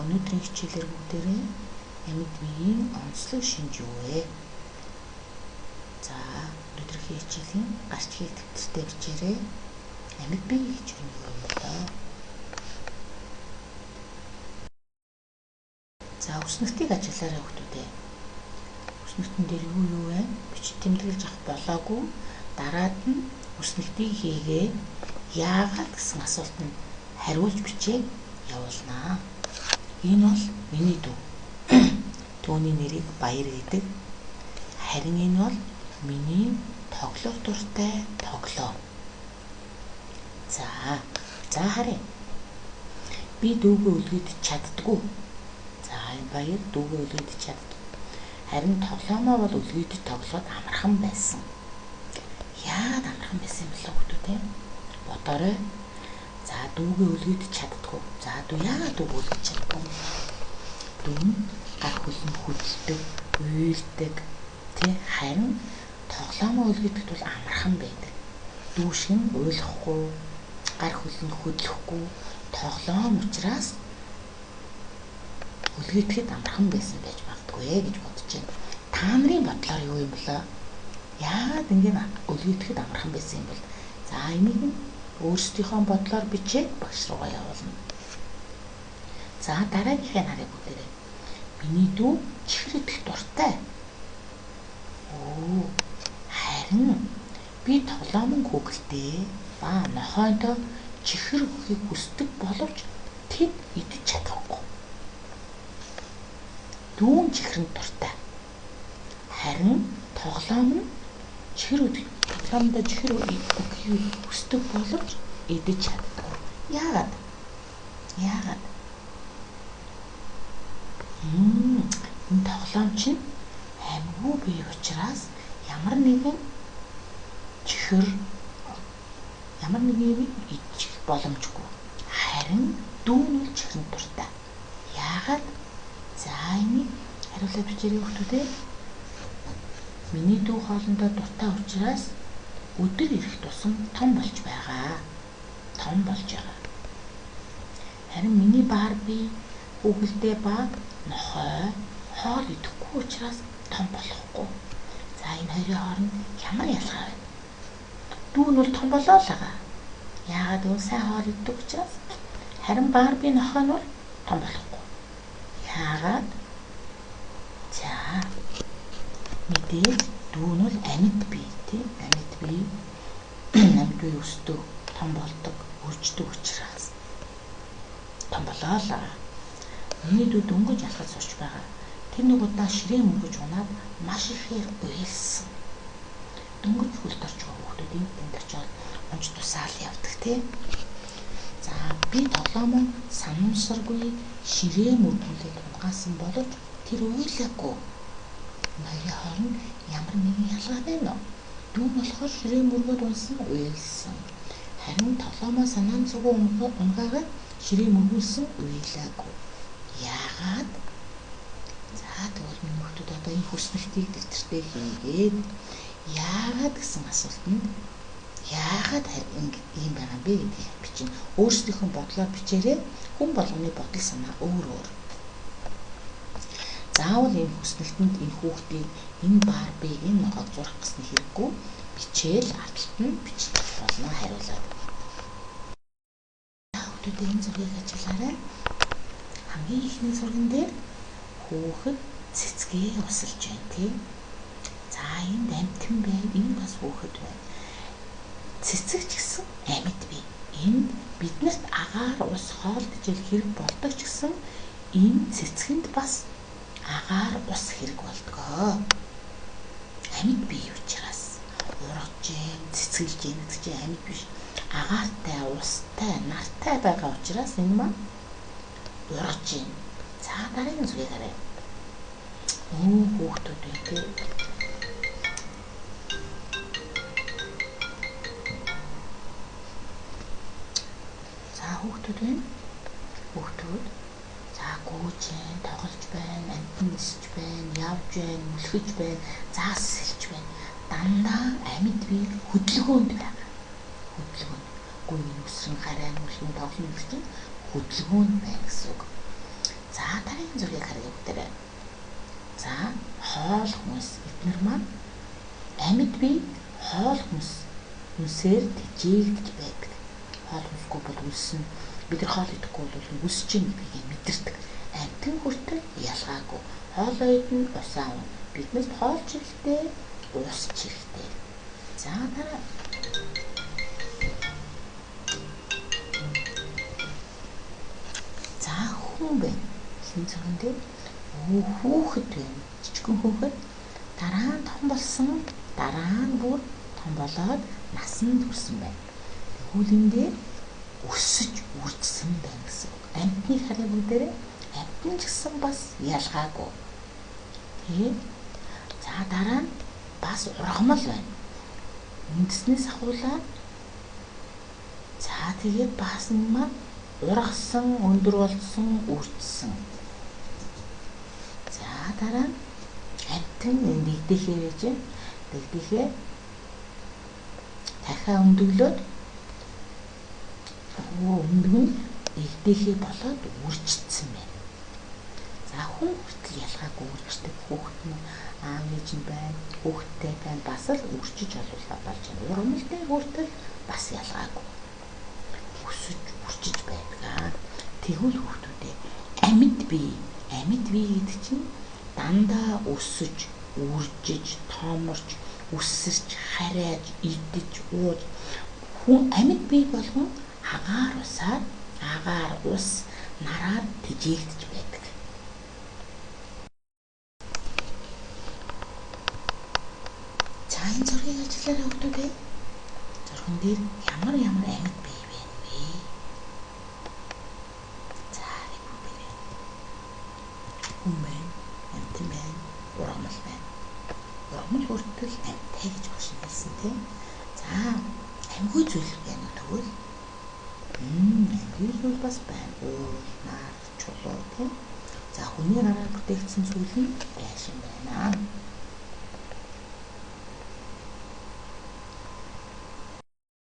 өнөөдрийн хичээлээр бүгдээрээ амьд биеийн онцлог шинж юу вэ? За, өнөөдрийн хичээлийн гарчгийг дэвтэртээ бичээрэй. Амьд бие гэж юу юм бэ? За, өснөгтийг ажиллаарай хүүхдүүдээ. Өснөгтөн дээр юу юу вэ? Бичиг тэмдэглэж авах болоогүй. Дараад нь өснөгтийг хийгээ. Яагаад гэсэн асуултанд хариулж бичээд явуулнаа. Энэ бол миний дүү. Түүний нэрийг Баяр гэдэг. Харин энэ бол миний тоглох дуртай тоглоом. За харъя. Би дүүгээ үлгэд чаддгүй. За, энэ Баяр дүүгээ үлгэд чаддгүй. Харин тоглоомоо бол үлгэд тоглоход амархан байсан. Яагаад амархан байсан юм бэ хүүхдүүд ээ? Бодоорой. За, дүүгээ үлгэд чаддгүй. За, дүү яагаад дүүгээ үлгэж чаддгүй? Дүү нь гар хөлн хөдөлдөг, уйлдаг, тий? Харин тоглоомоо үлгэдэхэд бол амархан байдаг. Дүү шиг нь уйлахгүй, гар хөлн хөдлөхгүй тоглоом учраас үлгээдэхэд амархан байсан байж магадгүй гэж бодож байна. Та нарын бодлоор юу юм бэлээ? Яагаад ингэ үлгээдэхэд амархан байсан юм бол? За, энийг нь өөрсдийнхөө бодлоор бичээд багш руугаа явуулна. За, дараагийнхаа нарыг бүгдээрээ. Миний дүү чихэр идэх дуртай. Харин би тоглоомон хүүхэлтэй ба нохойдоо чихэр өгөхийг хүсдэг боловч тэд идэж чадахгүй. Дүүн чихрэнд дуртай. Харин тоглоом нь чихэр өгөх, тоглоомдоо чихэр өгөхийг хүсдэг боловч идэж чаддаггүй. Яагаад? Яагаад? Энэ тоглоом чинь амьгүй бие учраас ямар нэгэн чихэр, ямар нэгэн юм идчих боломжгүй. Харин дүү нь бол чихрэнд дуртай. Яагаад? За, энийг хариулаад бичээрэй хүүхдүүдээ. Миний дүү хоолндоо дуртай учраас өдөр ирэх тусам том болж байгаа. Том болж байгаа. Харин миний Барби хүүхэлдэй ба нохой хоол идэхгүй учраас том болохгүй. За, энэ хоёрын хооронд ямар ялгаа вэ? Дүү нь бол том болоо л байгаа. Яагаад гэвэл сайн хоол иддэг учраас. Харин Барби нохой нь бол том болохгүй. Яагаад? За, мэдээж дүү нь бол амьд бие, тийм, амьд бие. Амьд бие өсдөг, том болдог, өрждөг учраас том болоо л байгаа. Миний дүү дөнгөж алхаж сурч байгаа. Тэр нэг удаа ширээ мөнгөж унаад маш ихээр уйлсан. Дөнгөж хөлд орж байгаа хүүхдүүд энд тэнд очиод унж тусаал явдаг, тий. За, би тоглоомоо санамсаргүй ширээ мөргүүлээд унгаасан боловч тэр уйлаагүй. Хоёрын хооронд ямар нэгэн ялгаа байна уу? Дүү нь болохоор ширээ мөргөөд унсан, уйлсан. Харин тоглоомоо санаанцгүй унгаагаад ширээ мөргүүлсэн, уйлаагүй. Яагаад? За, тэгвэл миний хүүхдүүд одоо энэ хүснэгтийг дэвтэртээ хийгээд яагаад гэсэн асуултанд яагаад ийм байгаа юм бэ гэдгийг бичнэ. Өөрсдийнхөө бодлоор бичээрэй. Хүн болгоны бодол санаа өөр өөр. Заавал энэ хүснэгтэнд энэ хүүхдийг, энэ Барбиг, энэ нохойг зурах гэсэн хэрэггүй. Бичээл ардталт нь бичих болно хариулаад. Хүүхдүүдээ энэ зургийг ажиллаарай. Хамгийн эхний зурган дээр хүүхэд цэцгээ усалж байна, тий. За, энд амьтан байна, энэ бас хүүхэд байна. Цэцэг ч гэсэн амьд бий. Энд биднэрт агаар, ус, хоол гэж хэрэг болдог ч гэсэн энэ цэцгэнд бас агаар, ус хэрэг болдгоо. Амьд бий учраас ургаж гин, цэцгэлж гин гэдэг чинь амьд биш. Агаартай, устай, нартай байгаа учраас энэ маань ургаж гин. За, дараагийн зургийг харъя. Хүүхдүүд байна, тий. За, хүүхдүүд байна. Хүүхдүүд за гүйж байна, тоглож байна, амьтан нисэж байна, явж байна, мөлхөж байна, заас сэлж байна. Дандаа амьд бие хөдөлгөөнд байгаа. Хөдөлгөөнд. Гүйн өсрөн, харайн, мөлхөн, тоглоно гэж чинь хөдөлгөөнд байна гэсэн үг. За дараагийн зургийг харъя бүгдээрээ. За хоол хүнс эднэр маань амьд бие хоол хүнсээр тэжээгдэж байдаг. Хоол хүнсгүй бол өлсөн. Бид нар хоол идэхгүй бол өлсөж чинь гэдгийг мэдэрдэг. Амьтан хүртэл ялгаагүй. Хоолоо идэнэ, усаа ууна. Биднэрт хоол ч хэрэгтэй, ус ч хэрэгтэй. За дараа за хүн байна. Хэн зурган дээр хүүхэд байна. Жижигхэн хүүхэд дараа нь том болсон, дараа нь бүр том болоод насанд хүрсэн байна. Тэгвэл энэ дээр өсөж үржсэн байна гэсэн үг. Амьтныг харъя бүгдээрээ. Амьтан ч гэсэн бас ялгаагүй. Тэгээд за дараа нь бас ургамал байна. Үндэснээс ахуулаад за тэгээд бас энэ маань ургасан, өндөр болсон, үржсэн. За дараа нь амьтан энэ дэгдэхээ байж байна. Дэгдэхээ дахиад өндөглөөд өндөг нь дэгдэхээ болоод үржчихсэн байна. За хүн хүртэл ялгаагүй үрждэг. Хүүхэд нь аав ээж нь байна, хүүхэдтэй байна. Бас л үржиж олуулаа болж байна. Ургамал дээр хүртэл бас ялгаагүй өсөж үржиж байдаг. Тэгвэл хүүхдүүдээ амьд бие, амьд бие гэдэг чинь дандаа өсөж, үржиж, тооморч, үсэрч, харайж, идэж, ууж хүн амьд бие болгон агаар усаар, агаар ус нараар тэжээгдэж байдаг. За энэ зургийг ажиллаарай хүүхдүүдээ. Зурган дээр ямар ямар амьд бие байна вэ? За бүгдээрээ. Хүн байна, амьтан байна, ургамал байна. Ургамал хүртэл амьтай гэж багш нь хэлсэн тийм. За амьгүй зүйл байна уу тэгвэл? Амьгүй зүйл бас байна. Уул, нар, чулуу тийм. За хүний гараар бүтээгдсэн зүйл нь байшин байна.